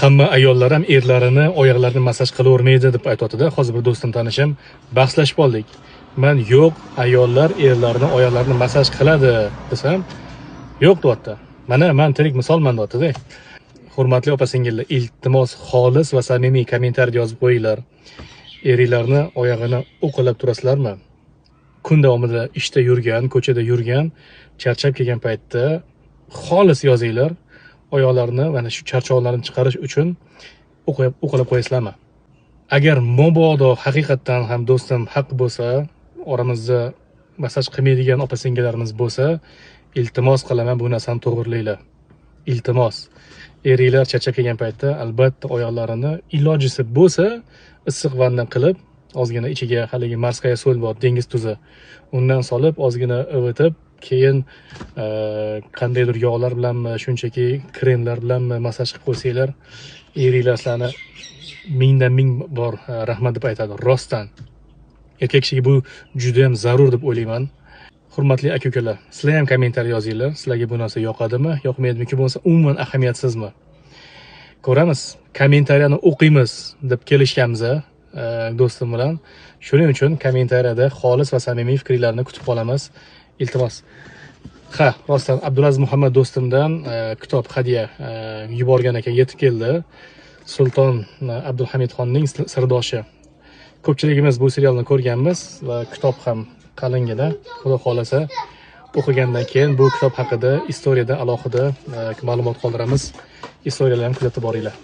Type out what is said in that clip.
Hamma ayollar ham erlarini oyoqlarini massaj qilavermaydi deb aytyapti-da. Hozir bir do'stim, tanishim, bahslashib oldik. Man yo'q, ayollar erlarini oyoqlarini massaj qiladi desam, yo'q deyapti. Mana man tirik misolman deyapti-da. Hurmatli opa singillar, iltimos, xolis va samimiy kommentariyada yozib qo'yinglar. Eringlarni oyog'ini uqalab turasizlarmi? Kun davomida ishda yurgan, ko'chada yurgan, charchab kelgan paytda xolis yozinglar. Oyoqlarini mana shu charchoqlarini chiqarish uchun uqalab qo'yasizlarmi? Agar mabodo haqiqatdan ham do'stim haq bo'lsa, oramizda massaj qilmaydigan opa singillarimiz bo'lsa, iltimos qilaman, bu narsani to'g'rilanglar. Iltimos. Eringlar charchab kelgan paytda albatta oyoqlarini ilojisi bo'lsa issiq vanna qilib, ozgina ichiga haligi морская соль bor, dengiz tuzi. Undan solib, ozgina ivitib, keyin qandaydir yog'lar bilanmi, shunchaki kremlar bilanmi massaj qilib qo'ysanglar, eringlar sizlarni mingdan ming bor rahmat deb aytadi. Rostdan. Erkak kishiga bu juda ham zarur deb o'ylayman. Hurmatli aka-ukalar, sizlar ham kommentariy yozinglar. Sizlarga bu narsa yoqadimi, yoqmaydimi yoki bo'lmasa umuman ahamiyatsizmi? Ko'ramiz. Kommentariyani o'qiymiz deb kelishganmiz do'stim bilan. Shuning uchun kommentariyada xolis va samimiy fikringlarni kutib qolamiz. Iltimos. Ha, rostdan Abdulaziz Muhammad do'stimdan kitob hadya yuborgan ekan, yetib keldi. Sulton Abdulhamid xonning sirdoshi. Ko'pchiligimiz bu serialni ko'rganmiz va kitob ham qalingina. Xudo xolasa o'qigandan keyin bu kitob haqida istoriyada alohida ma'lumot qoldiramiz. Istoriyalarni kuzatib boringlar.